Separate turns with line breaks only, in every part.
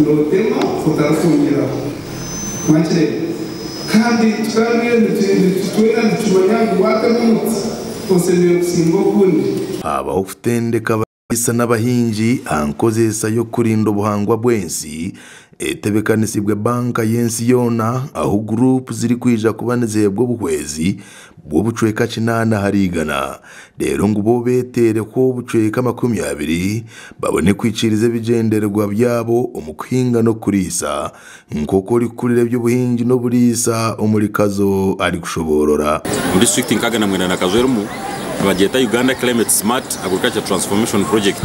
Nootema otarikwongyeraho. Mwakireeba? Kandi tukaba twena nitukimanya ngu waatema omuti, oshemereire kutsimba ogundi.
Habaho okutendeka abariisa n'abahingi aha nkozesa y'okurinda obuhangwa bw'ensi etebekanisibwe banka y'ensi yoona ahu guruupu zirikwija kuba niziheebwa obuhwezi bw'obucweka kinaana ahari igana reero ngu bo beeteereho obucweka 20 babone kuhikiiriza ebigyendererwa byabo omu kuhinga n'okuriisa nk'oku orikukurira eby'obuhingi n'oburiisa omuri Kazo arikushoboorora.
Omu disiturikiti 69 na Kazo erimu nibagyeta Uganda Climate Smart Agriculture Transformation Project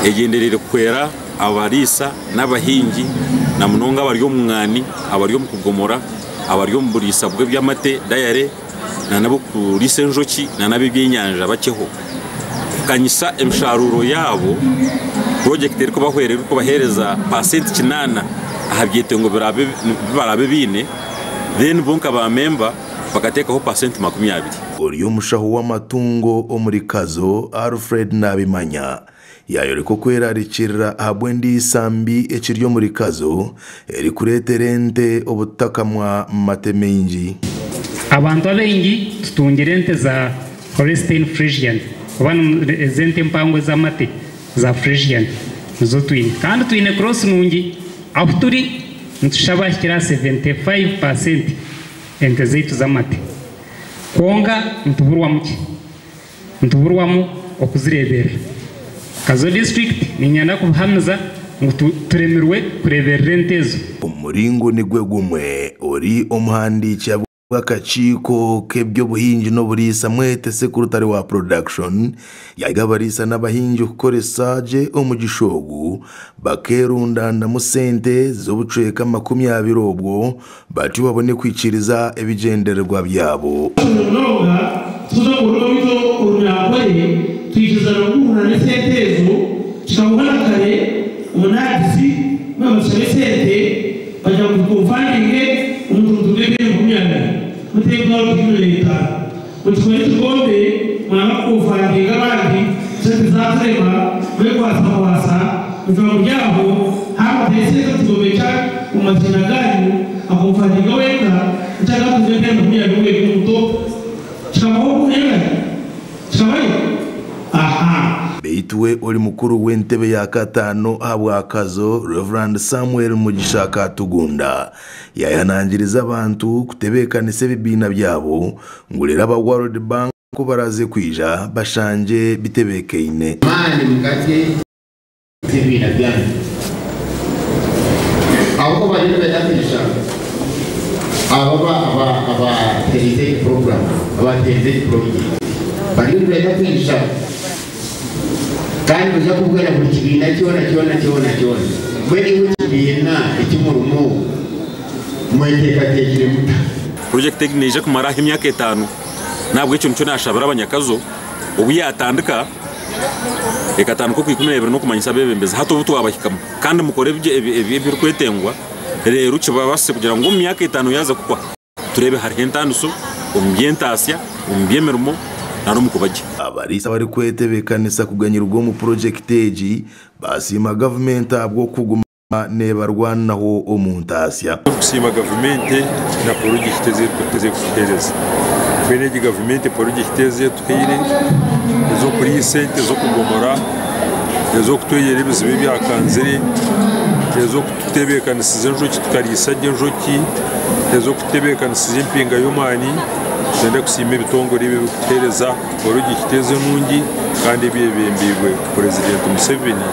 egyendereire kuhwera abariisa n'abahingi na munonga abari omu ng'ani, abari omu kugomora, abari omu buriisa bw'eby'amate, dairy, na n'ab'okuriisa enjoki na n'ab'ebyenyanja bakyeho kukanyisa emisharuuro yaabo. Purojekiti erikubahwera erikubaheereza paasenti kinaana aha byetengo bi baraabe baine then bo nka baamemba bakateekaho paasenti 20.
Ori omushaho w'amatungo omuri Kazo, Alfred Nabimanya, yaayoreka okwerarikirira ahabw'endiisa mbi ekiri omuri Kazo erikureetera ente obutakamwa mate maingi.
Abantu abaingi tutungire ente za Holstein Friesian oba ez'ente empango ez'amate za Friesian nizo twine. Kandi twine cross nungi ahu turi nitushaba hikire aha 75% ente zaitu z'amate. Kwonka nituburwamu ki? Nituburwamu okuzireeberera. Kazo district niinyenda kubihamiza ngu turemirwe kureeberera ente ezo.
Omu muringo nigwo gumwe, ori omuhandiiki ahabw'akakiiko k'eby'obuhingi n'oburiisa Mwete Sekurutare wa Production yahiga abariisa n'abahingi kukoresa gye omugisha ogu bakeerundandamu sente z'obucweka 20 obwo batyo babone kuhikiiriza ebigyendererwa byabo.
Munonga tuza omu rurimi rwaitu Orunyankore twikirizana kuhurira n'esente ezo kikamuhana kare omu NAADS mwaba mutushabe esente bagira ngu tukonfandinge omuntu mutunge ebihumbi 20 muteho emitwaro 15 mutukore ekikombe mwanga kukonfandinga abandi esente zaturema mwekwasakwasa mucwa muri aho haaba mutaho esente omu kigombe kya omu maziina ganyu akonfandinga wenka nkyagala kutunga ebihumbi 20 wenka omuto kikabaho obuhengane kikabayo aha.
Beitu we ori mukuru w'entebe ya kataano ahabwa Kazo, Rev. Samuel Mugisha Katugunda yayehanangiriza abantu kutebeekanisa ebibiina byabo ngu reero aba World Bank ku baraze kwija bashangye bitebeekaine.
Amaani mugatye ebibiina byanyu. Ahabw'okuba bariyo nibenda kwija abo abateerize egi puroguraamu, abateerize egi purojekiti bariyo nibenda kwija kandi nibaija kubugana buri kibiina kyona kyona kyona kyona. Mbwenu imwe ekibiina eki murimu mweteekateekire muta?
Purojekiti egi neija kumaraho emyaka etaano n'ahabw'ekyo nikyo naashabira abanyakazo obu yaatandika ekatandika Okwikumineebiri n'okumanyisa abeebembezi hati obu twabahikamu kandi mukore ebirikwetengwa reero kibabaasise kugira ngu omu myaka etaano yaaza kuhwa tureebe hariho entaaniso omu by'entaasya, omu by'emirimo nari omu kuba gye.
Abariisa abarikwetebeekanisa kuganyirwa omu purojekiti egi baasiima gavumenti ahabw'okuguma neebarwanaho omu ntaasya.
Turikusiima gavumenti na porojekiti ezi erikutuheereza. Mbwenu egi gavumenti porojekiti ezi etuhaire ez'okuriisa ente, ez'okugomora, ez'okutweyera ebizibu ebyakanzire, ez'okututebeekanisiza enjoki tukariisa gye enjoki, ez'okututebeekanisiza empinga y'omwani. Nitwenda kusiima ebitongore ebi ebirikutuheereza porojekiti ezi enungi kandi ebyebembeirwe Purezidenti Museveni,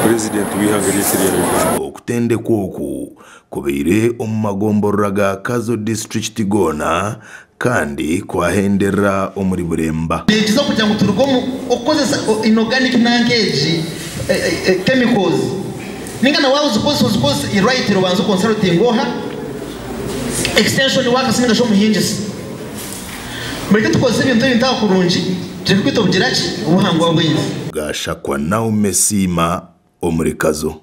Purezidenti w'eihanga ryaitu erya Uganda.
Okutendekwa oku kubaire omu magomborora ga Kazo disiturikiti goona kandi kwahenderera omuri Buremba.
Nikiza kugira ngu turuge omu okukozesa inorganic nanka egi chemicals ninga na waaba ozikozesa ozikozese rightly obanze oconsultinge oha extension workers ninga shi omuhingisi. Mureke tukozese ebintu ebi ntaha kurungi tureke kwita obugira ki obuhangwa bw'ensi.
Gashakwa Naume Siima omuri Kazo.